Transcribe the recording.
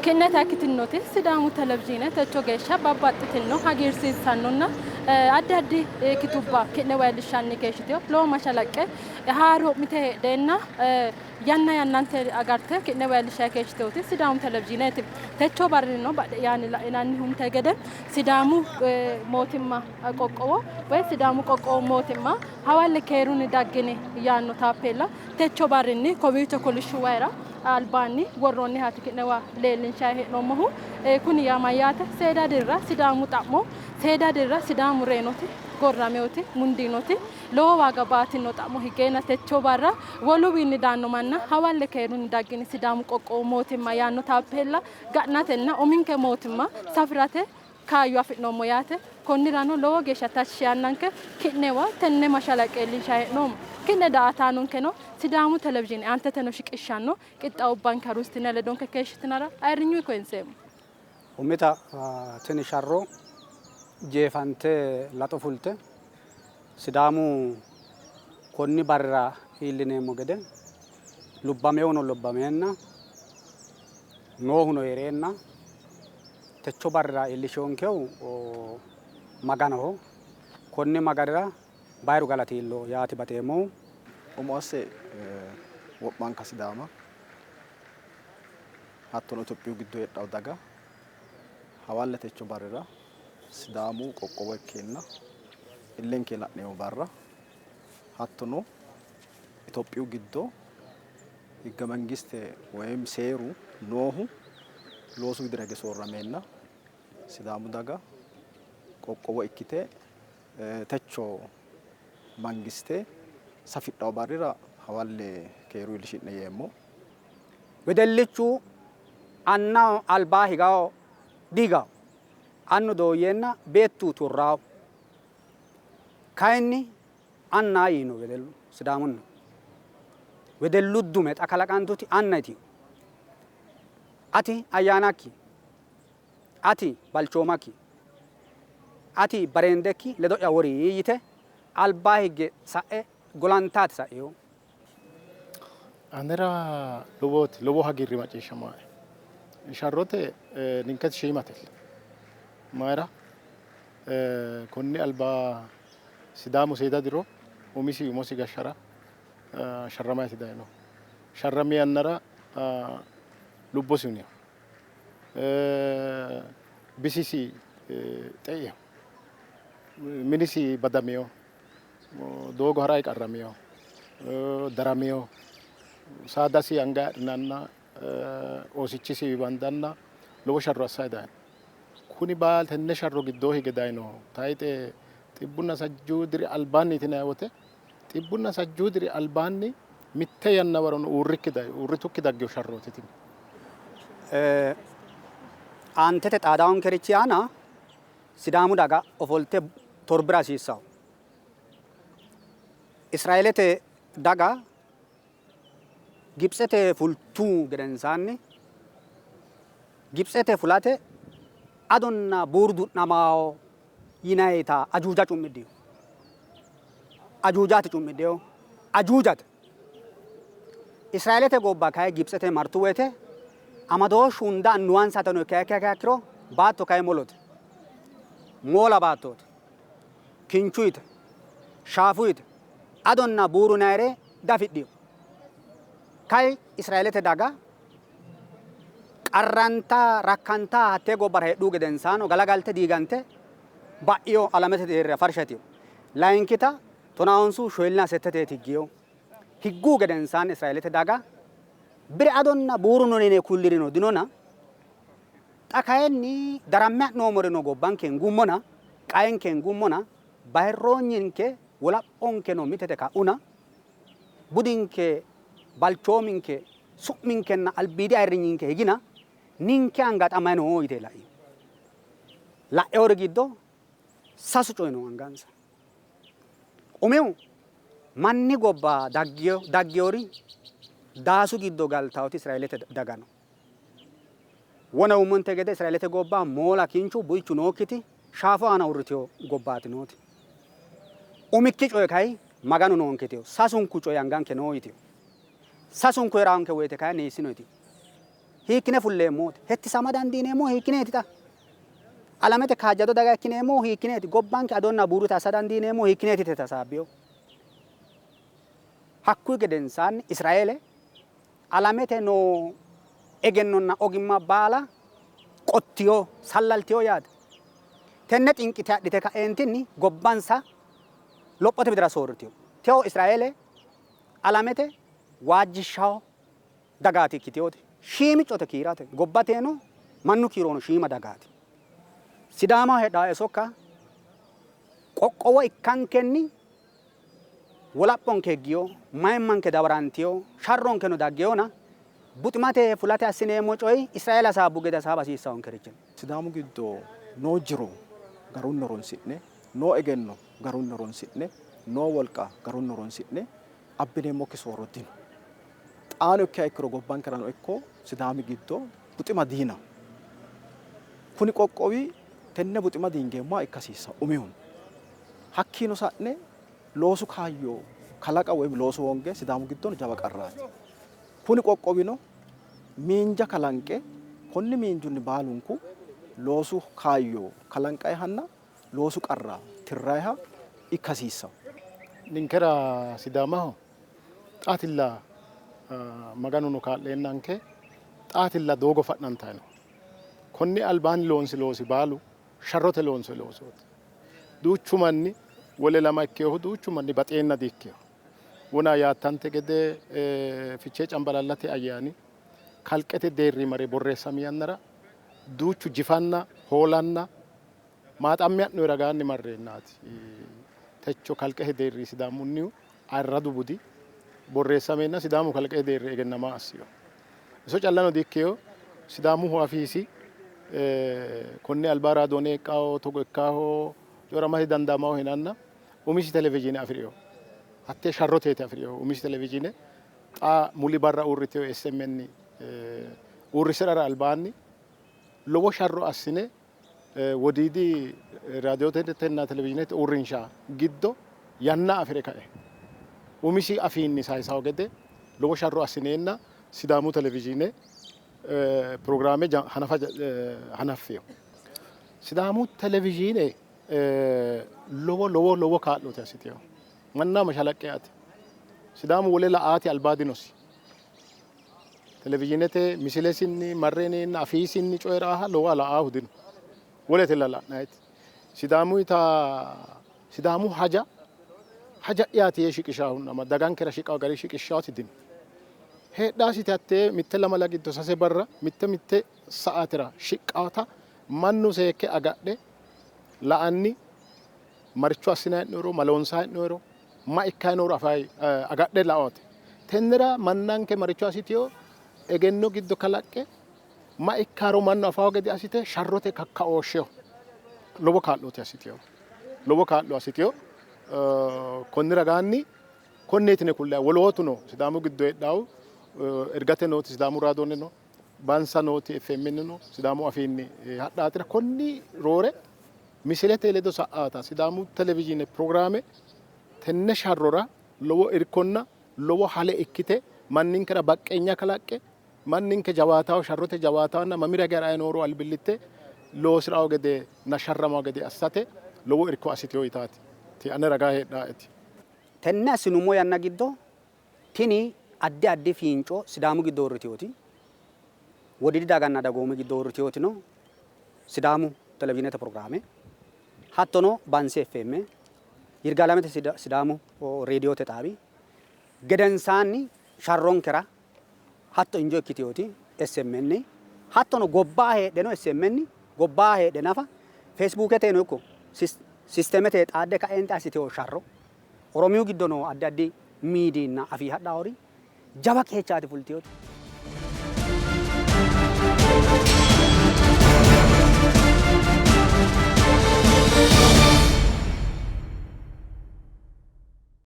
Ki'neta ikkitinoti Sidaamu Televizhiine techo geeshsha babbaxxitinno hagiirsiissannonna addi addi ikkitubba ki'newa iillishshanni keeshshitino. Lowo mashalaqqe haaroo'mite heedheenna yanna yannante agarte ki'newa iillishshanni keeshshitinoti Sidaamu Televizhiineeti. Techo barrinnino badhe'yaanni la'inannihunte gede Sidaamu mootimma qoqqowo woy Sidaamu qoqqowu mootimma hawalle keerunni daggini yaanno taappeella techo barrinni kowiicho kolishshu wayira albaanni worroonnihaati ki'newa leellinshanni hee'noommohu. Kuni yaa mayyaate? Seeda dirra Sidaamu xa'mo, seeda dirra Sidaamu reyinoti, gorramewoti, mundiinoti, lowo waaga baatino xa'mo higgeenna techo barra woluwiinni daanno manna hawalle keerunni daggini Sidaamu qoqqowu mootimma yaanno taappeella ga'natenna uminke mootimma safi'rate kaayyo afi'noommo yaate. Konnirano lowo geeshsha tashshi yaannanke ki'newa tenne mashalaqqe iillinshanni hee'noommo. Ki'ne daa''ataanonkeno Sidaamu Televizhiine aanteteno shiqishshanno qixxaawubbanke harunsitine ledonke keeshshitinara ayirrinyunni koyinseemmo. Umita tini sharro jeefante laxo fulte Sidaamu konni barrira iillineemmo gede lubbamewuno lubbameenna noohuno hee'reenna techo barrira iillishonkehu Maganoho. Konni Maganira bayiru galati iillo yaati baxeemmohu. Umo asse wo'manka Sidaama hattono Itophiyu giddo heedhanno daga hawalle techo barrira Sidaamu qoqqowo ikkeenna illenke la'neemmo barra hattono Itophiyu giddo higge-mangiste woyim seeru noohu loosu widira hige soorrameenna Sidaamu daga qoqqowo ikkite techo mangiste safidhanno barrira hawalle keeru iillishi'ne yeemmo. Wedellichu annaho albaa higawo dihigawo, annu dooyyeenna beettu turrawo. Kayinni anna yiino wedellu Sidaamunna. Wedellu dume xa kalaqantuti anna yitino. Ati ayyaanakki, ati balchoomakki, ati bareendekki ledo'ya wori yite albaa higge sa'e golantaati sa'ino. Anera lowoti lowo hagiirri macciishshamaae. Sharrote ninketi shiimatella. Mayira konni alba Sidaamu seeda diro umisi umosi gashshara sharramayti dayinohu. Sharrami yannara lubbosi hunino. Bisisi xeino. Minisi badamino. Doogo ha'ray qarramino. Daramino. Saadasi anga adhinanna oosichisi bandanna lowo sharro assay dayino. Kuni baal tenne sharro giddoo hige dayinoho. Tayixe xibbunna sajjuu diri albaanniiti yinanni wote xibbunna sajjuu diri albaanni mitte yanna warono uurrikki uurritukki daggino sharrooti tini. Aantete xaadaawonkerichi aana Sidaamu daga ofolte torbira hasiissawo. Israeelete daga Gibitsete fultu gedensaanni Gibitsete fulate adonna buuru du'namawo yinayita ajuuja cu'midhino. Ajuujaati cu'midhino. Ajuujate. Israeelete gobba kayi Gibitsete martu woyite amadooshshu hunda annuwansateno ikkiha ikkiha ikkiro baatto kayi molote. Moola baattooti. Kinchuyite. Shaafuyite. Adonna buuru yinayire diafidhino. Kayi Israeelete daga qarranta rakkanta hattee gobbara heedhuhu gedensaano galagalte diigante ba'ino alamete deerrira farsha yitino. Layinkita tonaa honsu shoyilina setteteeti higgino. Higguhu gedensaanni Israeelete daga bire adonna buuru no yine kullirino dinona xa kayinni daramme ha'noommorino gobbanke hingummona qaenke hingummona bayirroonyinke wolaphonkeno mitete ka'una budinke, balchoominke, su'minkenna albiidi ayirrinyinke higina, ninke anga xa mayi no yite la'ino. La'inori giddo sasu coyi no angansa. Umihu manni gobba dagginori daasu giddo galtawoti Israeelete daga no. Wona umonte gede Israeelete gobba moola kinchu buichu nookkiti shaafu aana uurritino gobbaati nooti. Umikki coyi kayi Maganu noonke yitino. Sasunku coyi anganke no yitino. Sasunku hee'raanke woyite kayinni hiissino yitino. Hiikkine fulleemmooti? Hettisama dandiineemmohu hiikkineeti xa? Alamete kaajjado daga ikkineemmohu hiikkineeti? Gobbanke adonna buuruta assa dandiineemmohu hiikkineeti yite hasaabbino. Hakkuyi gedensaanni Israeele alamete noo egennonna ogimma baala qottino, sallaltino yaate. Tenne xinqite adhite ka'eentinni gobbansa lophote widira soorritino. Tewo Israeele alamete waajjishshawo dagaati ikkitinoti. Shiimiccote kiirate gobbateno mannu kiirono shiima dagaati. Sidaamaho heedhae sokka qoqqowo ikkankenni wolaphonke higgiyo, mayimmanke dawarantiyo, sharronkeno daggeyona buximate fulate assineemmo coyi Israeele hasaabbu gede hasaaba hasiissawonkerichi no. Sidaamu giddo noo jiro garunni horonsi'ne, noo egenno garunni horonsi'ne, noo wolqa garunni horonsi'ne abbineemmokki soorro dino. Xaano ikkiha ikkiro gobbankerano ikko Sidaami giddo buxima diinaho. Kuni qoqqowi tenne buxima diingeemmoha ikka hasiissanno umihunni. Hakkiino sa'ne loosu kaayyo kalaqa woyi loosu hoonge Sidaamu giddono jawa qarraati. Kuni qoqqowino miinja kalanqe konni miinjunni baalunku loosu kaayyo kalanqayihanna loosu qarra tirrayiha ikka hasiissanno. Ninkera Sidaamaho xaatilla Maganuno kaa'leennanke xaatilla doogo fa'nantayi no. Konni albaanni loonsi loosi baalu sharrote loonsoyi loosooti. Duuchu manni wole lama ikkinohu duuchu manni baxeenna di ikkino. Wona yaattante gede Fichee Cambalallate ayyaani kalqete deerri mare borreessami yannara duuchu jifanna hoolanna maaxamme ha'noyi ragaanni marreennaati techo kalqete deerri Sidaamunnihu ayirradu budi borreessameenna Sidaamu kalqete deerri egennama assino. Iso callano di ikkino, Sidaamuhu afiisi konni alba raadoone ikkaho togo ikkaho coyi'ramate dandaamaho yinanna umisi televizhiine afi'rino. Hattee sharroteeti afi'rinohu umisi televizhiine xa muli barra uurritino SMN uurrisi'rara albaanni lowo sharro assine Wodiidi raadiyootenna televizhiinete uurrinsha giddo yanna afi're kae umisi afiinni sayisawo gede lowo sharro assineenna Sidaamu televizhiine pirogiraame hanafa hanaffino. Sidaamu televizhiine lowo lowo lowo kaa'looti assitino. Manna mashalaqqe yaate. Sidaamu wole la'aati albaa dinosi. Televizhiinete misilesinni marreneenna afiisinni coyi'raaha lowoha la'aahu dino. Woletella la'nayiti. Sidaamuyita Sidaamu haja haja'yaati yee shiqishaahunna dagankera shiqawo gari shiqishshaati dino. Heedhaasiti hattee mitte lamala giddo sase barra mitte mitte sa'aatera shiqqaata mannu seekke agadhe la'anni maricho assinanni hee'noyiro, ma loonsanni hee'noyiro, ma ikkanni nooro afayi agadhe laote. Tennera mannanke maricho assitino egenno giddo kalaqqe ma ikkaro mannu afawo gede assite sharrote kakkaooshsheho lowo kaa'looti assitino. Lowo kaa'lo assitino. Konni ragaanni konneeti yine kullayi. Wolootuno Sidaamu giddo heedhawu Ergate nooti Sidaamu raadoone no. Bansa nooti FM no Sidaamu afiinni hadhaatira konni roore misilete ledo sa''aata Sidaamu televizhiine pirogiraame tenne sharrora lowo irkonna lowo hale ikkite manninkera baqqeenya kalaqqe manninke jawaataho sharrote jawaatahonna mamira hige nooro albillitte loosi'rawo gede na sharramawo gede assate lowo irko assitewo yitaati ti ane ragaa heedhaaeti. Tenne assinummo yanna giddo tini addi addi fiinco Sidaamu giddo uurritewooti, Wodiidi daganna dagoomi giddo uurritewootino Sidaamu televizhiinete pirogiraame, hattono Bansi FM, Yirgaalamete Sidaamu reediyote xaabi, gedensaanni sharronkera hatto injo ikkitewooti SMN, hattono gobbaa heedheno SMN, gobbaa heedhe nafa Feesbuuketeno ikko sistemete xaadde ka'ente assitewo sharro Oromiyu giddo noo addi addi miidiinna afii hadhaawori jawa qeechaati fultiyoti.